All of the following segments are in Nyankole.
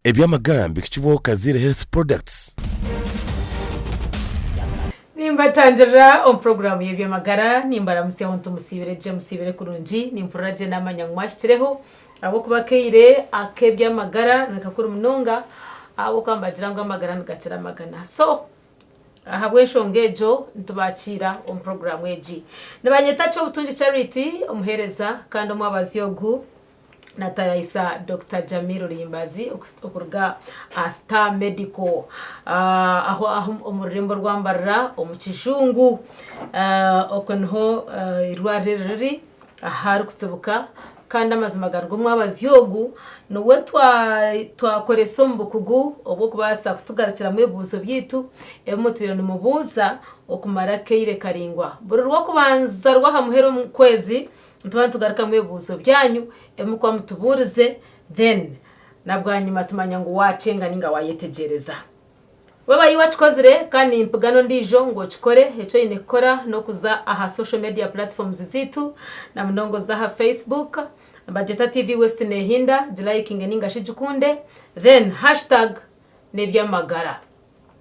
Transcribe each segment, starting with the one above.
Eby'amagara nibihikibwaho Kaziire Health Products. Nimbatangirira omu puroguraamu y'eby'amagara, nimbaramutsya ahu ntumusiibire gye musiibire kurungi, nimpurira gye naamanya ngu mwahikireho ahabw'okuba akaire ak'eby'amagara ni kakuru munonga ahabw'okuba nibagira ngu amagara nigakira amagana. So ahabw'enshonga egyo nitubakiira omu puroguraamu egi. Nibanyeta Kyobutungi Charity omuheereza kandi omwabazi ogu. Natayayisa Dokita Jamil Ruhimbazi okuruga aha Star Medical aho omu rurembo rwa Mbarara omu kijungu. Okwo niho eirwariro eri riri ahu arikutsibuka kandi amazima gari ngu omwabazyo ogu niwe twakoresa omu bukugu obw'okubaasa kutugarukiramu ebibuuzo byaitu ebi mutwire nimubuuza okumara akaire karaingwa. Buri Rwokubanza rw'aha muheru omu kwezi, Nituba nitugarukamu ebibuuzo byanyu ebi murikuba mutubuurize then na bwanyima tumanya ngu waakyenga ninga waayetegyereza. Waaba iwe wakikozire kandi nimpiga n'ondiijo ngu okikore, eki oine kukora n'okuza aha social media platforms zaitu na munonga oze aha Facebook, nibagyeta TV West Nehinda, gilayikinge ninga shi gikunde then hashtag n'eby'amagara.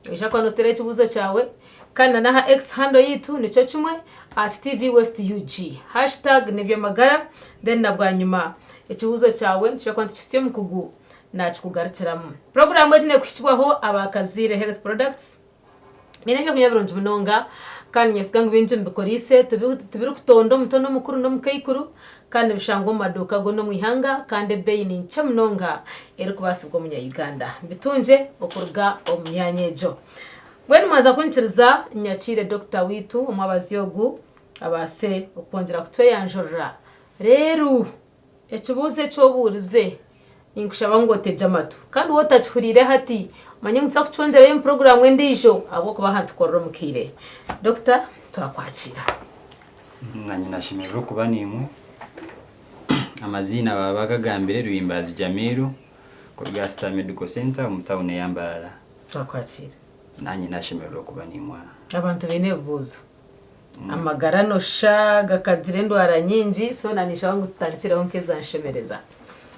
Noija kuba nooteera ekibuuzo kyawe kandi na n'aha X handle yaitu nikyo kimwe at TV West UG. Hashtag n'eby'amagara then na bwanyima ekibuuzo kyawe nitwija kuba nitukihitsya omukugu naakikugarukiramu. Puroguraamu egi neekuhikibwaho aba Kaziire Health Products. Baine ebyokunywa birungi munonga kandi niinyesiga ngu bingi mubikoreise tibirikutonda omuto n'omukuru n'omukaikuru Kandi nibishangwa omu maduuka goona omu ihanga kandi ebeeyi ni nkye munonga erikubaasibwa omunya-Uganda. Bitungye okuruga omu myanya egyo. Mbwenu mwaza kunyikiriza nyakiire Dokita waitu omwabazi ogu abaase okwongyera kutweyanjurira. Reero ekibuuzo eki obuurize ninkushaba ngu otegye amatu. Kandi waaba otakihuriire hati, omanye ngu nituza kukyongyerayo omu puroguraamu endiijo ahabw'okuba aha nitukorera omu kaire. Dokita, twakwakiira. Nanye nashemererwa okuba naimwe. Amaziina baba bagagambire Ruhimbazi Jamiru kuruga aha Star Medical Centre omu tawuni eya Mbarara. Twakwakira. Nanye nashemererwa okuba naimwe aha. Abantu baine ebibuuzo. Amagara nosha gakagira endwara nyingi so na ninshaba ngu tutandikireho nk'ezanshemereza.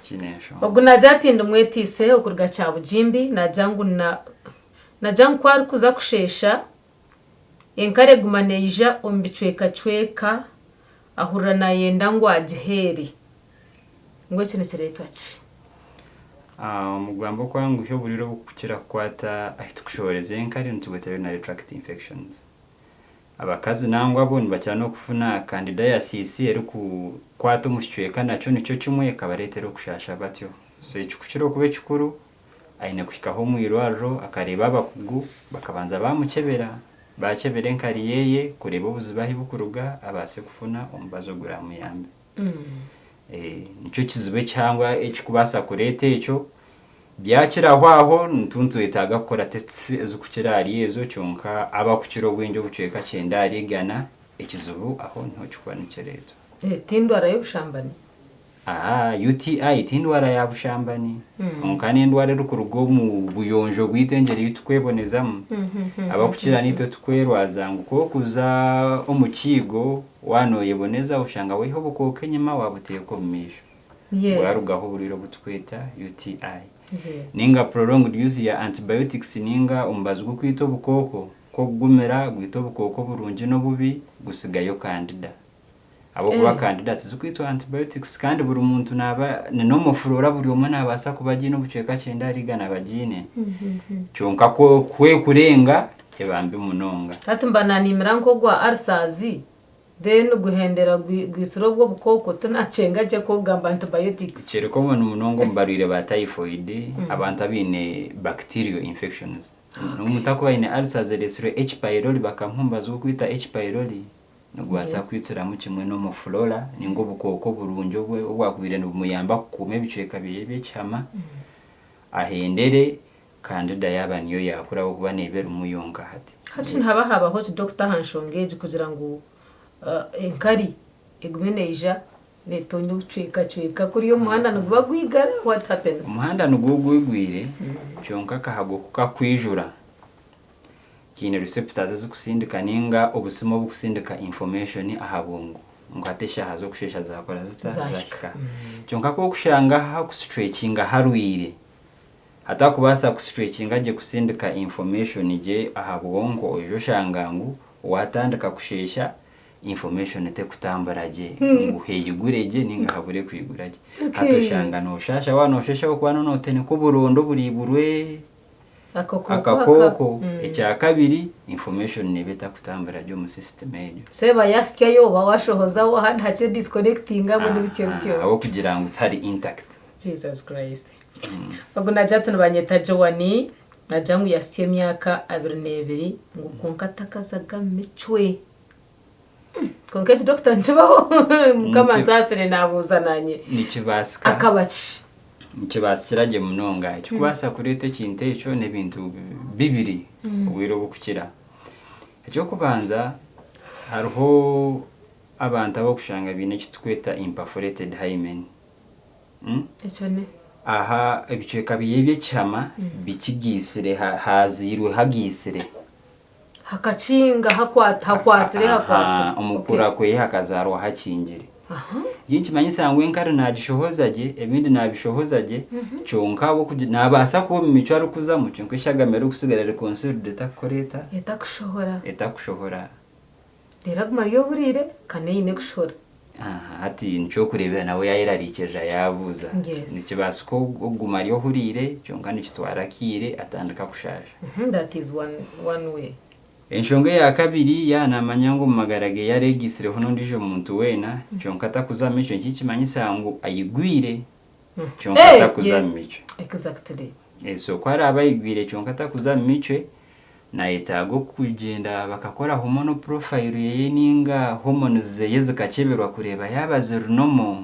Tikiine nshonga. Ogu nagira ati ndi mwetiise okuruga Kyabugimbi nagira ngu nagira ngu ku arikuza kusheesha Enkari eguma neija omu bicwekacweka ahurira nayenda ngu agiheere. Ngu eki nikireetwa ki? Omu kugamba okwanguhi oburwaire obukukira kukwata ahi tukushohoreza enkari nitubweta urinary tract infections. Abakazi nangwa bo nibakira n'okufuna candidiasis erikukwata omu kicweka nakyo nikyo kimwe ekabareetera okushaasha batyo. So ekikukira okuba ekikuru Aine kuhikaho omu irwariro akareeba abakugu bakabanza baamukyebera, baakyebera enkari ye kureeba obuzibu ahu burikuruga abaase kufuna omubazi oguraamuyambe. Nikyo kizibu ekihango ekirikubaasa kureeta ekyo. Byakiraho aho nituba nitwetaaga kukora tests ezirikukira ahari ezo kyonka abarikukira obwingi obucweka kyenda ahari igana ekizibu aho niho kirikuba nikireetwa. Ti ndwara y'obushambani? Ahaa, UTI ti ndwara ya bushambani, kwonka n'endwara erikuruga omu buyonjo bwaitu engyeri ei tukwebonezamu. Abarikukira naitwe tukwerwaza ngu ku orikuza omu kiigo waaba nooyeboneza oshanga waiha obukooko enyima waabuteeka omu maisho. Bwarugaho oburwaire obu turikweta UTI. Nainga prolonged use ya antibiotics nainga omubazi gw'okwita obukooko, ku okugumira gwita obukooko oburungi n'obubi gutsigayo candida. Ahabw'okuba candida tizikwitwa antibiotics kandi buri muntu naaba ni normal flora buri omwe nabaasa kuba agiine obucweka kyenda ahari igana aba agiine. Kyonka ku ku ekurenga eba mbi munonga. Hati mba nanimira nk'ogwa ulcers then guhendera gwitsire obwo obukooko tinakyenga gye kogamba antibiotics. Kiri common munonga omu barwaire ba typhoid, abantu abaine bacterial infections. N'omuntu akuba aine ulcers eretsirwe H pylori bakamuha omubazi gw'okwita H pylori. Nigubaasa kwitiramu kimwe n'omu flora ninga obukooko oburungi obwakubaire nibumuyamba kukuuma ebicweka byeye by'ekihama, ahendere candida yaaba niyo yaakura ahabw'okuba neeba erimu yonka hati. Hati shi nihaba habaho ki dokita aha nshonga egi kugira ngu enkari egume neija netonya obucwekacweka kuriya omuhanda niguba gwigara what happens? Omuhanda niguba gwigwire kyonka akahago kukakwijura Kiine receptors ezikusindika ninga obusimu obukusindika information aha bwongo ngu hati eshaaha z'okusheesha zakora zita? Zahika. Zahika. Kyonka ku okushanga ahakusitrekinga harwire, Hatakubaasa kustretchinga gye kusindika information gye aha bwonko oija oshanga ngu waatandika kusheesha information tekutambura gye ngu heyigure gye ninga habure kwigura gye. Hati oshanga nooshaasha waaba noosheesha ahabw'okuba nooteneka oburondo oburiiburwe akakooko. Ekya kabiri information neeba etakutambura gye omu system egyo. So eba yasyayo oba washohozaho ahandi hakye disconnectinga mbwenu bityo bityo. Ahabw'okugira ngu tihari intact. Jesus Christ. Ogu nagira ati nibanyeta Joan, nagira ngu yahitsya emyaka 22 ngu kwonka takazaga mu micwe. Kwonka eki dokita nikibaho? Mukama ansaasire naabuuza naanye. Nikibaasika. Akaba ki? Nikibaasikira gye munonga. Ekirikubaasa kureeta ekintu ekyo n'ebintu bibiri obwire obukukira. Eky'okubanza hariho abantu abarikushanga baine eki turikweta imperforated hymen. Ekyo ni? Aha ebicweka bye eby'ekihama bikigiisire, hazairwe hagiisire. Hakakinga hakwata hakwatsire hakwatsire. Aha, omu kukura kwe hakazaarwa hakingire. Eki nikimanyisa ngu enkari naagishohoza gye, ebindi naabishohoza gye, kyonka ahabw'okugira naabaasa kuba omu micwe arikuzamu kyonka eshagama erikusigara eri concealed etakukora eta? Etakushohora. Etakushohora. Reero aguma ari ohuriire kandi eine kushohora. Aha, hati nikyo orikureebera nawe yaayerarikirira yaabuuza. Yes. Nikibaasika okuguma ari ohuriire kyonka nikitwara akaire atandika kushaasha. That is one, one way. Enshonga eya kabiri, yaaba naamanya ngu omu magara ge areegaitsireho n'ondiijo muntu weena kyonka atakuza mu micwe, nikimanyisa ngu ayigwire kyonka Hey, atakuza mu yes. micwe. Exactly. So ku araabe ayigwire kyonka atakuza mu micwe, Nayetaaga okugyenda bakakora hormonal profile yeye ninga hormones zeye zikakyeberwa kureeba yaaba ziri normal.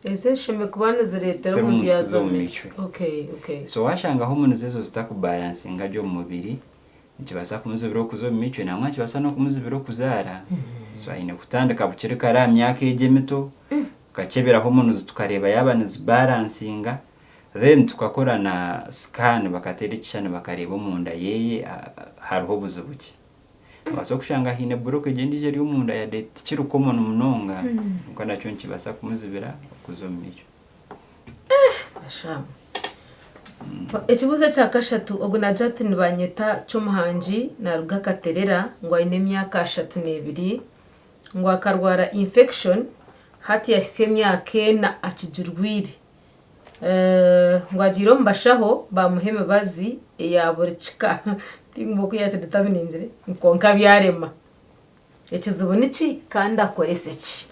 Ezo ezishemereire kuba nizireetera Teri omuntu omuntu yaaza kuza omu omu micwe. micwe. Okay, okay. So washanga hormones ezo zitakubalansinga gye omu mubiri, nikibaasa kumuzibira okuza omu micwe nangwa nikibaasa n'okumuzibira okuzaara. So aine kutandika bukiri kare aha myaka egyo emito, tukakyebera hormones tukareeba yaaba nizibalansinga. Then tukakora na scan bakateera ekishushani bakareeba omunda yeye hariho obuzibu ki. Nobaasa kushanga haine blockage endiijo eri omunda yade tikiri common munonga kwonka nakyo nikibaasa kumuzibira okuza omu micwe. Ashama. Ekibuuzo ekya kashatu, ogu naagira ati nibanyeta Kyomuhangi naaruga Katerera ngu aine emyaka 32 ngu akarwara infection hati yahitsya emyaka ena akigirwaire. Ngu agiire omu bashaho baamuha emibazi eya buri kika, tinkumanya oku yaakiditaminingire kwonka byarema. Ekizibu niki kandi akorese ki?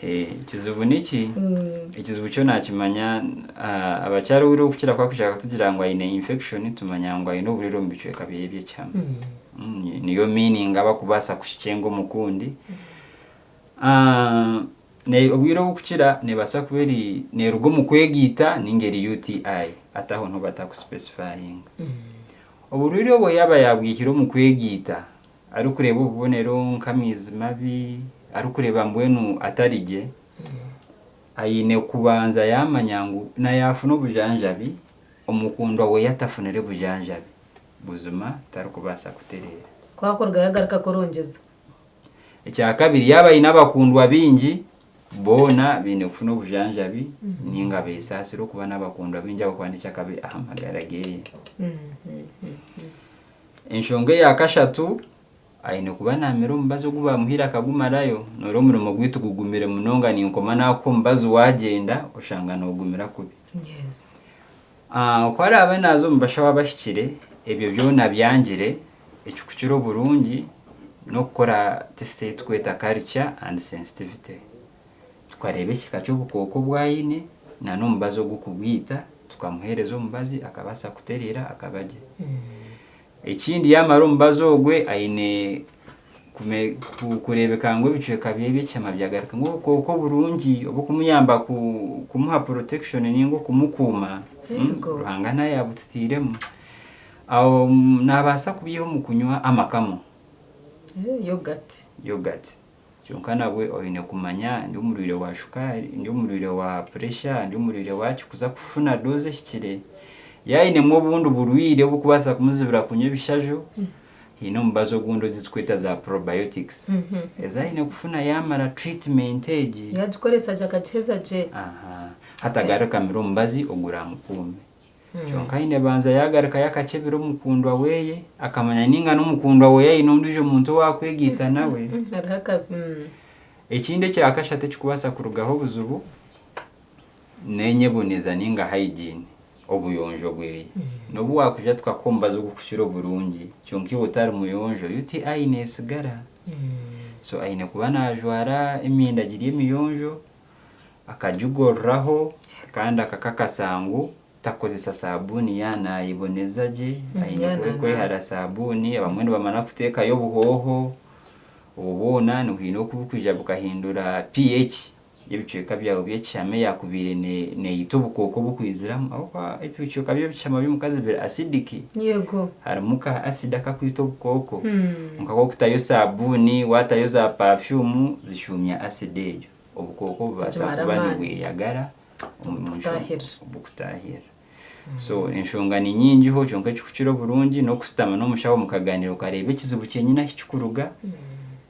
Ekizibu niki? Ekizibu kyo naakimanya abakyara obwire obukukira kuba kushaka kutugira ngu aine infection tumanya ngu aine oburwaire omu bicweka byeye by'ekihama. Niyo meaning abakubaasa kukikyenga omu kundi. Obwire obukukira neebaasa kuba eri neeruga omu kwegaita nainga eri UTI hati aho niho batakuspecifyinga. Oburwaire obwo yaaba yaabwihire omu kwegaita arikureeba obubonero nk'amaizi mabi, arikureeba mbwenu atari gye, aine kubanza yaamanya ngu na yaafuna obujanjabi, omukundwa we atafunire bujanjabi, buzima tarikubaasa kutereera. Ku arikurugayo agaruka kurongyeza. Ekyakabiri, yaaba aine abakundwa baingi, boona baine kufuna obujanjabi ninga besaasire okuba n'abakundwa baingi ahabw'okuba n'eky'akabi aha magara geeye. Enshonga eya kashatu, aine kuba naamira omubazi ogu baamuhaire akagumarayo. Noreeba omurimo gwaitu gugumire munonga ninkoma naakuha omubazi waagyenda oshanga noogumira kubi. Ku araabe naaza omu bashaho abahikire, ebyo byona abyangire, ekirikukira oburungi n'okukora test ei turikweta culture and sensitivity. Tukareeba ekika ky'obukooko obu aine n'omubazi ogurikubwita, tukamuheereza omubazi akabaasa kutereera akaba gye. Ekindi yaamara omubazi ogwe aine kureebeka ngu ebicweka bye by'ekihama byagarukamu obukooko burungi oburikumuyamba kumuha protection ninga okumukuuma, Ruhanga nawe yaabututairemu. Aho naabaasa kubyiha omu kunywa amakamo. Yoghurt. Yoghurt. Kyonka nabwe oine kumanya ndi omurwaire wa shukaari, ndi omurwaire wa puresha, ndi omurwaire wa ki kuza kufuna doozi ehikire. Yaaba ainemu obundi burwaire oburikubaasa kumuzibira kunywa ebishaju, haine omubazi ogundi ogu turikweta za probiotics ezi aine kufuna yaamara treatment egi. Yaagikoresa gye akagiheza gye. Aha. Hati agaruke amire omubazi oguraamukuume. Kyonka aine banza yagarukayo akakyebera omukundwa weye, akamanya ninga n'omukundwa weye aine ondiijo muntu ou akwegaita nawe. Hariho akabi. Ekindi ekyakashatu ekikubaasa kurugaho obuzibu n'enyeboneza ninga hygiene, obuyonjo bweye. N'obu wakwija tukakuha omubazi ogukukira oburungi, kyonka iwe otari muyonjo, UTI nesigara. So aine kuba najwara emyenda giri emiyonjo, akagigorora kandi akakakasa ngu takukozesa sabuuni yaaba nayeboneza gye, aine yaaba nanaaba. kwehara sabuuni, abamwe nibamara kuteekayo obuhooho, obwo bwona bwine oku burikwija bukahindura pH y'ebicweka byawe by'ekishama eyakubaire neyita obukooko obukwiziramu ahabw'okuba ebicweka by'ebishama by'omukazi biri acidic, harimu ka acid akakwita obukooko. Kwonka waakutayo sabuuni, waatayo za perfume zishuumya acid egyo, obukooko bubaasa Zimara kuba amaani. nibweyagara omu Bukutaahirira. bukutaahirira. So enshonga ni nyingiho kyonka ekikukira oburungi n'okushutama n'omushaho mukagaaniira okareeba ekizibu kyenyini ahu kikuruga,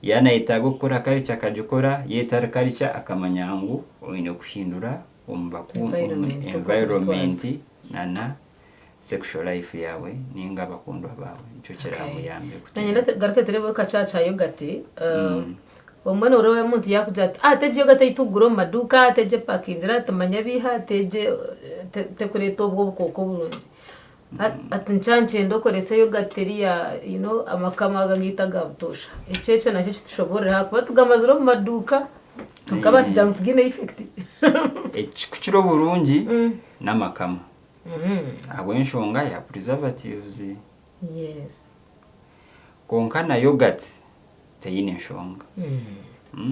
yaaba nayetaaga okukora culture akagikora, yaaba etari culture akamanya ngu oine kuhindura omu Environment, oku environment nana sexual life yaawe ninga abakundwa baawe nikyo kiramuyambe Nanye garuke turebe kacaca yogurt. Omwe noreeba omuntu yakugira ati ah tegi yogurt ei tukugura omu maduuka, tegi epakingira tumanya biiha, tegi tekureeta obwo obukooko burungi. Ati nkyankyenda okorese yogurt eriya amakama aga agaitu aga butoosha. Ekyo ekyo nakyo kitushoboorore ahakuba tugamazire omu maduuka kwonka batugira ngu tigaine effect. Ekikukira oburungi n'amakama ahabw'enshonga ya preservatives. Kwonka na yogurt teyine nshonga.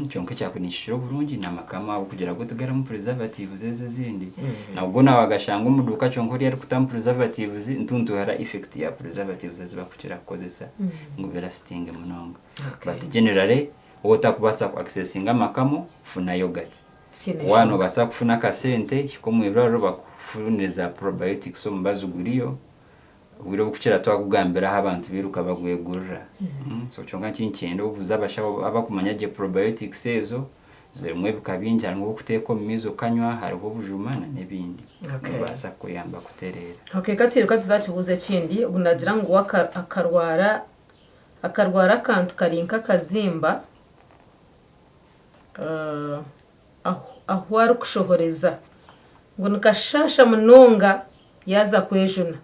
Kyonka ekyakubaire nikikira oburungi n'amakama ahabw'okugira go tigarimu preservatives ezo ezindi. Nago naawagashanga omu duuka kyonka oriya arikutamu preservatives ntuntuhara effect ya preservatives ezi barikukira kukozesa ngu birasitinge munonga. But generally waaba otarikubaasa ku accessinga amakamo, funa yogurt. Waaba noobaasa kufuna akasente hika omu irwariro bakufunire za probiotics omubazi guriyo. Obwire obukukira twakugambira ahu abantu bairuka bagwegurira. So kyonka nkinkyenda obuuze abashaho abakumanya gye probiotics ezo, zirimu ebika bingi harimu obw'okuteeka omu maizi okanywa, hariho obujuma n'ebindi. Nibibaasa kukuyamba kutereera. Okay, katwiruka tuze aha kibuuzo ekindi. Ogu naagira ngu we akarwara akarwara akantu kari nk'akazimba ahu arikushohoreza ngu nikashaasha munonga yaaza kwejuna.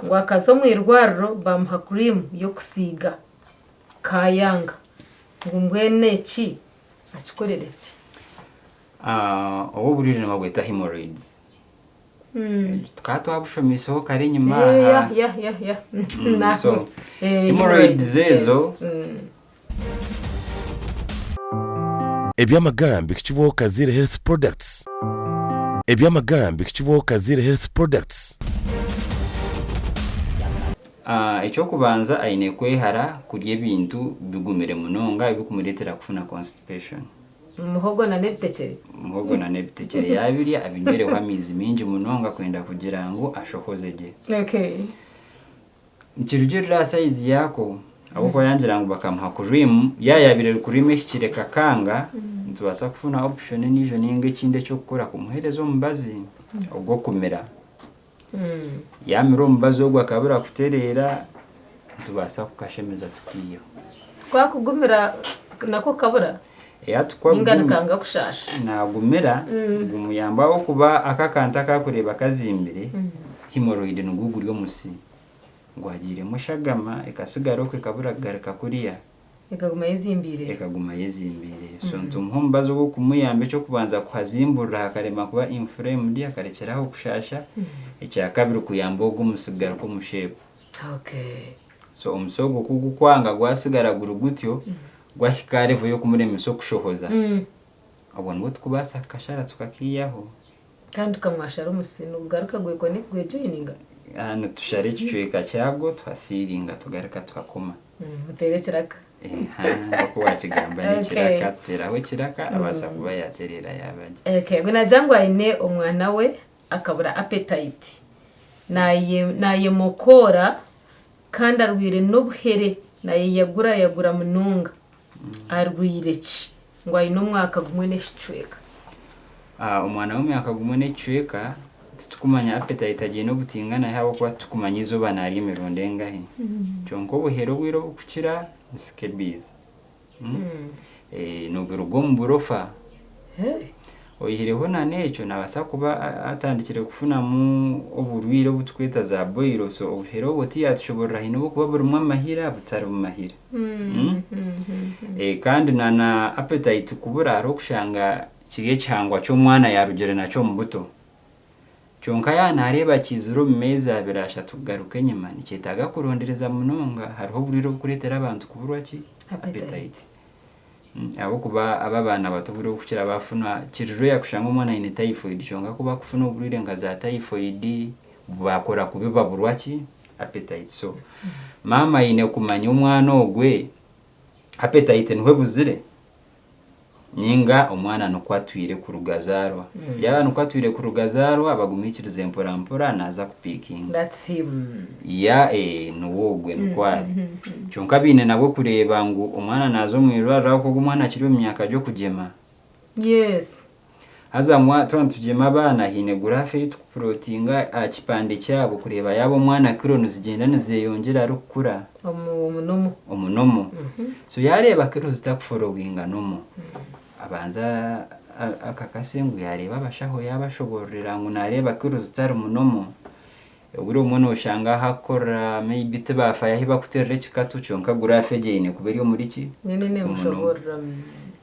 Ngu akaza omu irwariro baamuha cream y'okusiiga kaayanga. Ngu mbwenu eki akikorere ki? Obu oburwaire nibabweta hemorrhoids. Tukaba twabushomiiseho kare enyima aha. So hemorrhoids ezo. Eby'amagara mbihikibwaho Kaziire Health Products. Eby'amagara mbihikibwaho Kaziire Health Products. Eky'okubanza aine kwehara kurya ebintu bigumire munonga ebikumureetera kufuna constipation. Muhogo na n'ebitekyere. Muhogo na n'ebitekyere yaabirya abinywereho amaizi maingi munonga kwenda kugira ngu ashohoze gye. Nikirugiirira aha sayizi yaako ahabw'okuba yangira ngu bakamuha kuriimu, yaaba yaabaire eri kuriimu ehikire kakanga, nitubaasa kufuna option endiijo nainga ekindi eky'okukora kumuheereza omubazi ogw'okumira. Yaamira omubazi ogwo akabura kutereera, nitubaasa kukashemeza tukaihaho. Kwakugumira nako kukabura? Nainga nikanga kushaasha? Naagumira, gumuyamba ahabw'okuba aka akantu aku arikureeba kazimbire, hemorrhoid nigwo guri omusi. Gwagiiremu eshagama ekatsigara okwo ekabura kugaruka kuriya. Ekaguma eyezimbiire. Ekaguma eyezimbiire. So nitumuha omubazi ogw'okumuyamba eky'okubanza kuhazimburira hakarema kuba inflamed hakarekyera aho kushaasha. Ekyakabiri kuyamba ogwo omusi kugaruka omu shape. So omusi ogwo ku gukwanga gwatsigara guri gutyo, gwahika aha level y'okumuremesa okushohoza, obwo nibwo tukubaasa kukashara tukakaihaho. Kandi tukamwashara omusi nigugaruka gwejoininga? Nitushara ekicweka kyagwo tuhasiiringa tugaruka tuhakoma. Muteera ekiraka. Nk'oku waakigamba n'ekiraka, tuteeraho ekiraka abaasa kuba yaatereera yaaba gye. Okay, mbwenu naagira ngu aine omwana we akabura appetite, naayemokoora kandi arwaire n'obuhere, naayeyagurayagura munonga. Arwaire ki? Ngu aine omwaka gumwe n'ekicweka. Omwana w'omwaka gumwe n'ekicweka Titukumanya appetite agiine obutingana ahabw'okuba titukumanya eizooba naarya emirundi engahi. Kyonka obuhere obwire obukukira ni scabies. Niburuga omu burofa. Oyihireho na n'ekyo naabaasa kuba atandikire kufunamu oburwaire obu turikweta za boil so obuhere obwo tiyatushoboorora haine obu burikuba burimu amahira butarimu mahira. Kandi na na appetite kubura hariho okushanga kiri ekihangwa ky'omwana yaarugire nakyo omu buto. Kyonka yaaba naareeba kiizire omu meezi abiri ashatu kugaruka enyima nikyetaaga kurondereza munonga hariho oburwaire oburikureetera abantu kuburwa ki? Appetite. Ahabw'okuba aba abaana bato obwire obukukira bafuna, kiri rare kushanga omwana aine typhoid kyonka ku bakufuna oburwaire nka za typhoid bubakora kubi baburwa ki? Appetite. So maama aine kumanya omwana ogwe appetite niho ebuzire ninga omwana nikwo atwire kuruga azaarwa. Yaaba nikwo atwire kuruga azaarwa bagumiikirize mpora mpora naaza kupiikinga. That's him. Ya eh niwe ogwe nikwo ari. Kyonka baine nabwo kureeba ngu omwana naaza omu irwariro ahabw'okuba ogwo omwana akiri omu myaka gy'okugyema. Yes. Haza mwa twaba nitugyema abaana haine graph ei tukupurotinga aha kipande kyabo kureeba yaaba omwana kiro nizigyenda nizeyongyera arikukura. Omu omu normal. Omu normal. So yaareeba kiro zitakuforowinga normal, abanze akakase ngu yaareeba abashaho yaabashoboororera ngu naareeba kiro zitari mu normal. Obwire obumwe nooshanga ahu akukorera maybe tibaafayo ahu bakuteerera ekikatu kyonka graph egyo eine kuba eri omuri ki? Mbwenu Omu normal. neemushoboorora.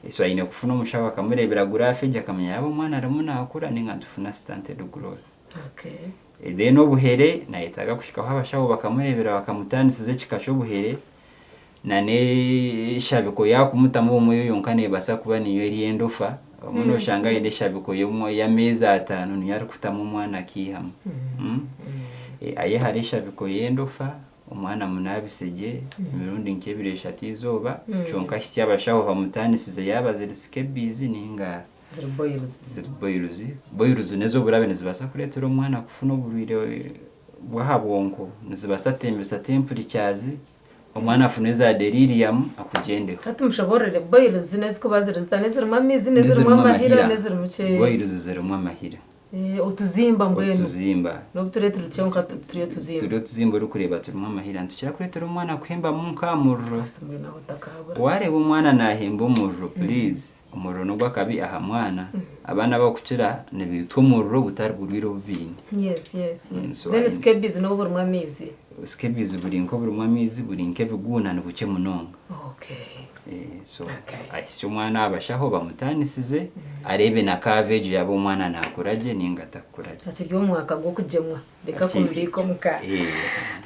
So aine kufuna omushaho akamureebera graph egyo akamanya yaaba omwana arimu naakura nainga nitufuna stunted growth. Okay. Then obuhere nayetaaga kuhikaho abashaho bakamureebera bakamutandisiza ekika ky'obuhere na n'eshabiko yaakumutamu obumwe yo yonka neebaasa kuba niyo eri endofa obumwe nooshanga aine eshabiko y'ameezi ataano niyo arikutamu omwana akaihamu. Ayehare eshabiko y'endofa omwana amunaabise gye emirundi nk'ebiri eshatu eizooba kyonka ahisye abashaho bamutandisize yaaba ziri scabies ninga Ziri boils. Ziri boils. Boils n'ez'oburabe nizibaasa kureetera omwana kufuna oburwaire bw'aha bwonko. Nizibaasa kutembesa temperatures, omwana afune za delirium akugyendeho. Hati mushoboorore, boils n'ezikuba ziri zita? N'ezirimu amaizi, n'ezirimu amahira, n'ezirimu ki? Boils zirimu amahira. Otuzimba mbwenu. Otuzimba. N'obu turiyo turi kyonka turi otuzimba. Turi otuzimba orikureeba turimu amahira. Nitukira kureetera omwana kuhembamu nk'aha muriro. Waareeba omwana naahemba omuriro please Omuriro n'ogw'akabi aha mwana. Abaana abakukira nibaitwa omuriro butari burwaire obu baine. Yes, yes, yes. Then scabies nabwo burimu amaizi? Scabies buri nk'oburimu amaizi, buri nk'ebiguuna nibukye munonga. Okay. So ahisye omwana aha bashaho bamutaanisize, areebe na kaava egyo yaaba omwana naakura gye nainga atakukura gye. Akiri omu mwaka gw'okugyemwa, reka kumubiika omuka.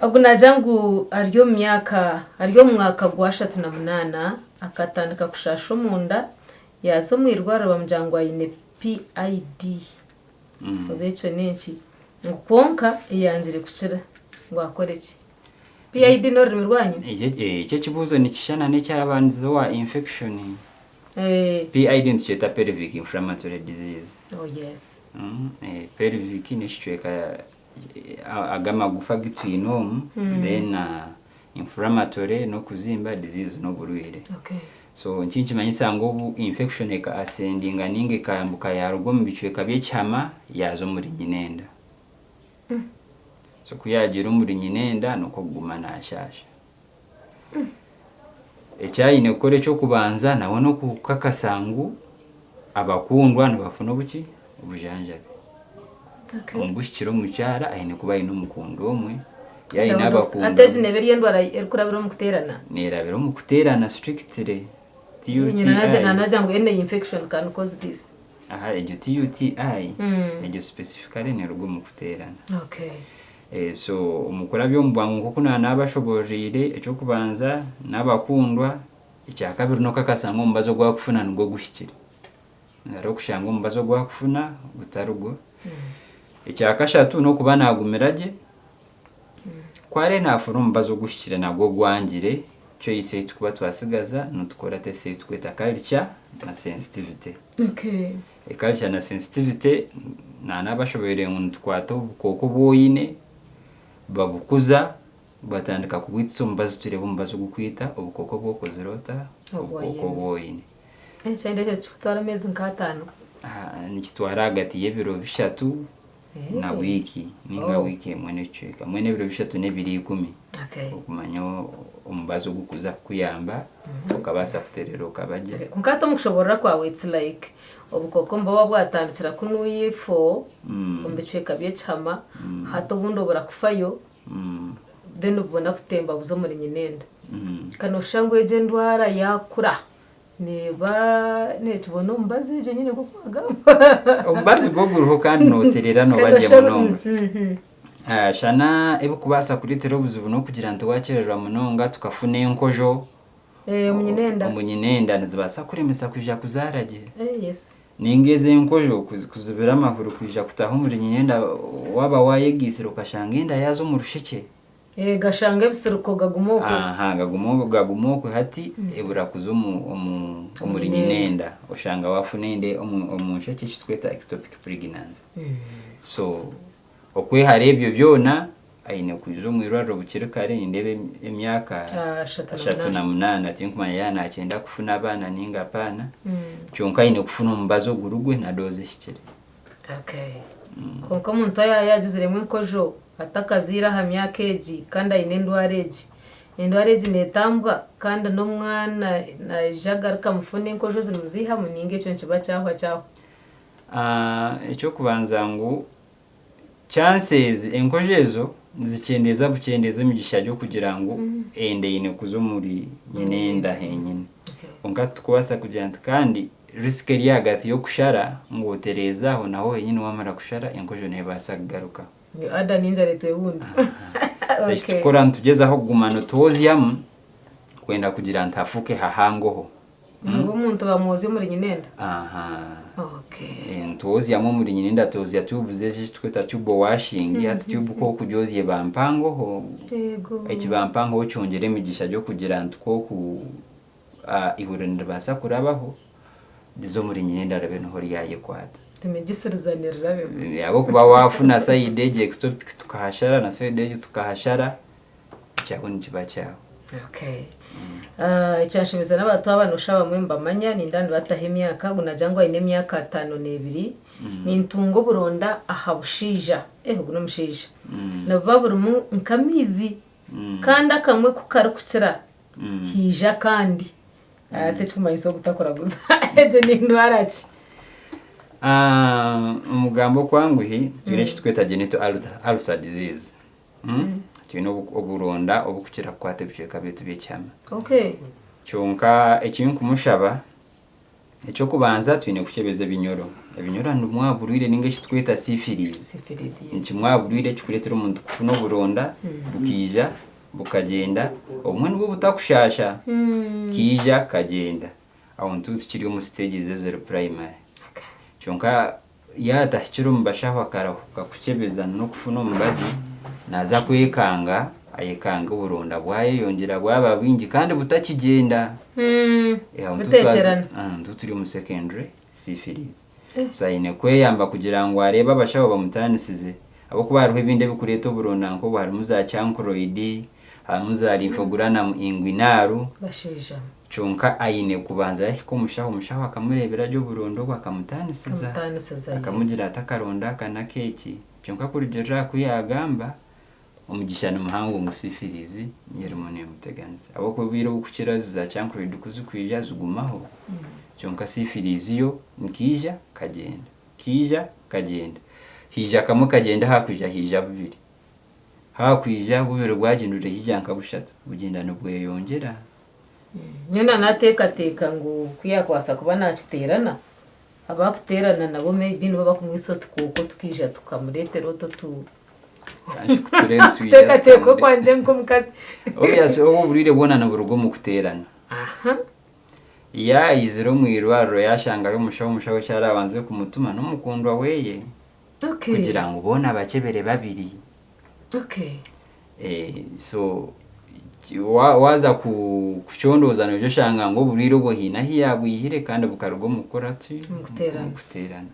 Ogu naagira ngu ari omu myaka, ari omu mwaka gwa ashatu na munaana, Akatandika kushaasha omunda, yaaza omu irwariro bamugira ngu aine PID oba ekyo n'enki ngu kwonka eyangire kukira ngu akore ki? PID n'orurimi rwanyu? Ekyo ekibuuzo nikishushana n'ekyabandize owa infection. PID nitukyeta pelvic inflammatory disease. Oh yes. Pelvic n'ekicweka ago amagufa agu twine omu then inflammatory n'okuzimba disease n'oburwaire. So eki nikimanyisa ngu obu infection eka ascendinga ninga ekambuka yaruga omu bicweka by'ekihama yaaza omuri nyinenda. So ku yaagiire omuri nyinenda nikwo kuguma naashaasha. Eki aine kukora eky'okubanza nawe n'okukakasa ngu abakundwa nibafuna obuki? Obujanjabi. Omu buhikire omukyara aine kuba aine omukundwa omwe, yaaba aine abakundwa. Hati egi neeba eri endwara erikurabira omu kuteerana? Neerabira omu kuteerana strictly. TUTI. Nyina naagira ngu any infection can cause this. Aha egyo TUTI, egyo specifically neeruga omu kuteerana. Okay. So omu kurabya omu bwangu nk'oku naanabashoboororeire, eky'okubanza n'abakundwa, ekyakabiri n'okakasa ngu omubazi ogu waakufuna nigwo guhikire. Hariho okushanga omubazi ogu waakufuna gutari gwo. Ekyakashatu n'okuba naagumira gye, ku araabe naafuna omubazi oguhikire nagwo ogwangire, choice ei turikuba twatsigaza nitukora test ei turikweta culture na sensitivity. Culture na sensitivity naanabashoboreire ngu nitukwata obukooko obu oine, babukuza, batandika kubwitisa omubazi tureeba omubazi ogukwita obukooko obu okozire ota? Obukooko obu oine. Ekyenda ekyo tikikutwara ameezi nk'ataano? Nikitwara ahagati y'ebiro bishatu. Na wiiki ninga Oh. wiiki emwe n'ekicweka mbwenu ebiro bishatu n'ebiro ikumi Okay. okumanya omubazi ogukuza kukuyamba okabaasa kuterera okaba gye. Okay. Kwonka hati omu kushoboorora kwawe it's like obukooko nibuba bwatandikira kunuya ifo omu bicweka by'ekihama hati obundi oburakufayo then bubona kutemba buza omuri nyinenda. Ka nooshusha ngu egyo endwara yaakura Neeba neekibona omubazi egyo nyine nk'oku wagamba. Omubazi gwo guriho kandi nooterera nooba gye munonga. Shana ebikubaasa kureetera obuzibu n'okugira nti waakyerererwa munonga tukafuna enkojo Omu nyinenda. Omu nyinenda nizibaasa kukuremesa kwija kuzaara gye. Yes. Nainga ezo enkojo kuzibira amahuri kwija kutaaha omuri nyinenda waaba waayegaitsire okashanga enda yaaza omu rushekye. Ee, gashanga ebisiriko gaguma okwe. Aha, gaguma gaguma okwe hati ebura kuza omu omu omuri nyinenda oshanga wafuna enda omu omu nshekye eki tukweta ectopic pregnancy. So okwehara ebyo byona aine kwija omu irwariro bukiri kare nindeeba emyaka Ashatu na ashatu na munaana. munaana tinkumanya yaaba nakyenda kufuna abaana ninga apaana kyonka aine kufuna omubazi oguri gwe na dose ehikire. Okay. Kwonka omuntu ayaaba yaagiziremu enkojo atakazaire aha myaka egi kandi aine endwara egi, endwara egi neetambwa kandi n'omwana naija agaruka amufune enkojo zirimuziihamu nainga ekyo nikiba kyahwa kyahwa? Eky'okubanza ngu chances enkojo ezo nizikyendeeza bukyendeeza emigisha y'okugira ngu enda eine kuza omuri nyina enda henyine. Kwonka titukubaasa kugira nti kandi Risk eri ahagati y'okushara ngu otereeze aho naho henyini wamara kushara enkojo nebaasa kugaruka. Ngu ada ninjara etwebunda. So ekitukukora nitugyezaho kuguma nitwozyamu kwenda kugira nti hafuuke hahangoho. Ngu omuntu bamwozya omuri nyinenda? Aha. Okay. Nitwozyamu omuri nyinenda twozya tubes ezi ezitukweta tube washing hati tube ku okugyozya eba mpangoho, Yego. ekiba mpangoho kyongyera emigisha gy'okugira nti ku oku Eihuriro niribaasa kurabaho rize omuri nyinenda ribe niho ryayekwata. Emigisiriza nirirabeho. Ahabw'okuba waafuna sayidi egi ectopic tukahashara na sayidi egi tukahashara, ekyawe nikiba kyawe. Okay. Ekyanshemeza n'abantu aba noshusha abamwe nibamanya nindeeba nibataho emyaka, ogu naagira ngu aine emyaka 52, nintunga oburonda aha bushaija, ogu n'omushaija, nibuba burimu nk'amaizi kandi akamwe ku karikukira Haija akandi. Hati ekirikumanyisa obutakuraguza. Egyo ni ndwara ki? Omu kugamba okwanguhi, twine eki turikweta genital ulcer disease. Twine oburonda oburikukira kukwata ebicweka byaitu by'ekihama. Kyonka eki nkumushaba, Eky'okubanza twine kukyebeza ebinyoro. Ebinyoro ni bumwe aha burwaire ninga eki turikweta syphilis. Ni kimwe aha burwaire ekirikureetera omuntu kufuna oburonda bukaija bukagyenda, obumwe nibwo butakushaasha, kaija kagyenda. Aho nituba tukiri omu stages eziri primary. Kyonka Yaatahikire omu bashaho akarahuka kukyebeza n'okufuna omubazi, naaza kwekanga, ayekanga oburonda bwayeyongyera bwaba bwingi kandi butakigyenda. Aho Buteekyerana. Nituba turi omu secondary syphilis. So aine kweyamba kugira ngu areebe abashaho bamutaanisize ahabw'okuba hariho ebindi ebirikureeta oburonda nk'obu harimu za chancroid, harimu za lymphogranum inguinal. Bashaija. Kyonka aine kubanza yahika omushaho, omushaho akamureebera gye oburonda obwo akamutaanisiza, Akamutaanisiza, yes. akamugira ati akaronda aka n'ak'eki. Kyonka kurugiirira aha ku yaagamba, omugisha ni muhango ngu syphilis niyo erimu neemuteganisa. Ahabw'okuba obwire obukukira za chancroid ku zirikwija zigumaho, kyonka syphilis yo nikaija kagyenda, kaija kagyenda. Haija kamwe kagyenda haakwija haija bubiri. Haakwija bubiri bwagyenda ore haija nka bushatu, bugyenda nibweyongyera. Nyowe nanateekateeka ngu ku yaakubaasa kuba naakiteerana, abu arikuteerana nabo maybe nibo barikumwitsa otukooko tukaija tukamureetera otwo tu. Kuteekateeka okwangye nk'omukazi. Obvious obu oburwaire bwona niburuga omu kuteerana. Aha. Yaayizire omu irwariro yaashangayo omushaho, omushaho eki araabanze kumutuma n'omukundwa weeye. Kugira ngu boona bakyebere babiri. So waaza kucondooza noija oshanga ngu oburwaire obwo haine ahu yaabwihire kandi bukaruga omu kukora ki? Omu kuteerana.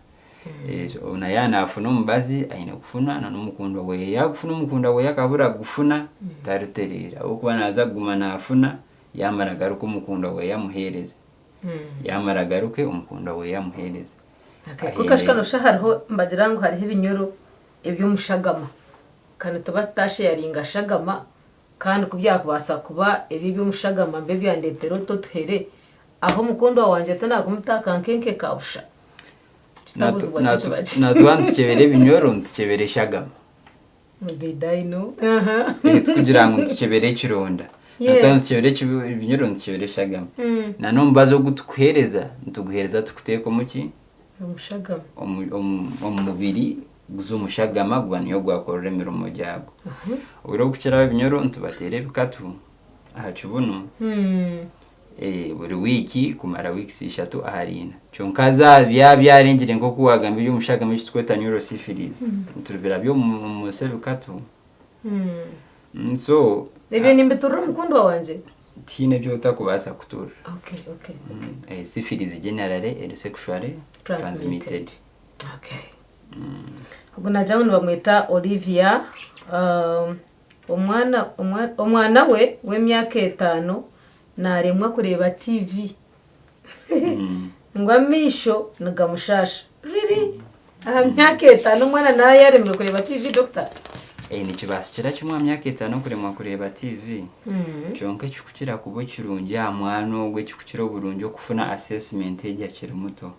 So na yaaba naafuna omubazi aine kufuna na n'omukundwa we. Yaagufuna omukundwa we akabura kugufuna taritereera ahabw'okuba naaza kuguma naafuna yaamara agaruke omukundwa we amuheereze. Yaamara agaruke omukundwa we amuheereze. Kwonka shi kano shi hariho nibagira ngu hariho ebinyoro. eby'omushagama Ka nituba tutasheyaringa shagama kandi ku byakubaasa kuba ebi eby'omushagama mbe byandeetera ota otuhere aho omukundwa wangye tinakumuta akankenke ka busha? Kitabuuzibwa kyo kiba ki? Natuba nitukyebera ebinyoro nitukyebera eshagama. Did I know? Tikugira ngu nitukyebera ekironda. Natuba nitukyebera ebinyoro nitukyebera eshagama. Na n'omubazi ogu tukuheereza nituguheereza tukuteeka omu ki? Omushagama. Omu mubiri guza omu shagama guba niyo gwakorera emirimo gyago. Obwire obukukiraho ebinyoro nitubateera ebikatu aha kibunu buri wiiki kumara weeks ishatu ahari ina. Kyonka byaba byarengire nk'oku waagamba eby'omushagama eki turikweta neurosyphilis, nitubirabya omu nsi ebikatu. So. Ebyo nimbiturira omukundwa wangye? Tihaine ebi otakubaasa kuturira. Syphilis generally eri sexually transmitted. Okay. Ogu naagira ngu nibamweta Olivia. Omwana omwana we w'emyaka etaano naaremwa kureeba tiivi. Ngu amaisho nigamushaasha. Really? Aha myaka etaano omwana naaba yaaremirwe kureeba tiivi doctor? Nikibaasikira kimwe aha myaka etaano kuremwa kureeba tiivi. Kyonka ekirikukira kuba ekirungi aha mwana ogwo ekirikukira oburungi okufuna assessment egi akiri muto.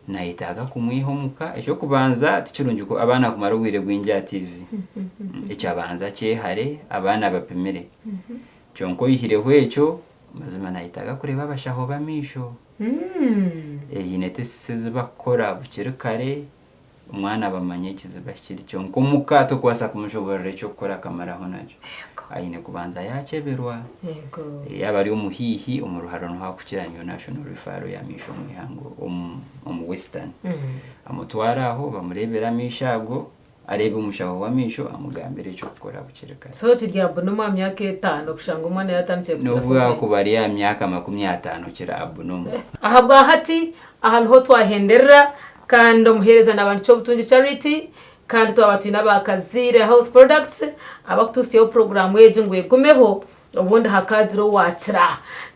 Nayetaaga kumwiha omuka. Eky'okubanza tikirungi abaana kumara obwire bwingi aha tiivi. Ekyabanza kyehare abaana bapimire. Kyonka oyihireho ekyo, mazima nayetaaga kureeba abashaho b'amaisho. Haine tests ezi bakukora bukiri kare omwana bamanye ekizibu ahi kiri. Kyonka omuka tokubaasa kumushoborora eky'okukora akamaraho nakyo. Aine kubanza yaakyeberwa. Yaaba ari omu haihi, omu Ruharo niho arikukira niyo National Referral y'amaisho omu ihanga omu Western. Amutware aho bamureebere amaisho ago, areebe omushaho w'amaisho amugambire eky'okukora bukiri kare. So kiri abnormal aha myaka etaano kushanga omwana yaatandikire kugira N'obu yaakuba ari aha myaka 50 kiri abnormal. Ahabwa hati aha niho twahenderera kandi omuheereza naaba Kyobutungi Charity Kandi twaba twine aba Kaziire Health Products abakutuhitsyaho puroguraamu egi ngu egumeho obundi hakaagira owaakira.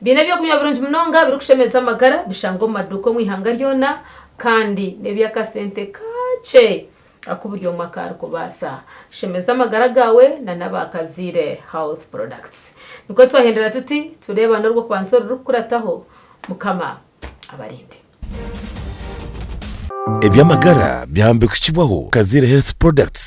Biine eby'okunywa birungi munonga birikushemeza amagara bishangwa omu maduuka omu ihanga ryona kandi n'eby'akasente kakye aku buri omwe aku arikubaasa. Shemeza amagara gaawe na n'aba Kaziire Health Products. Nikwo twahendera tuti, tureebane orw'okubanza orurikukurataho. Mukama abarinde. Eby'amagara byahambikukibwaho Kaziire Health Products.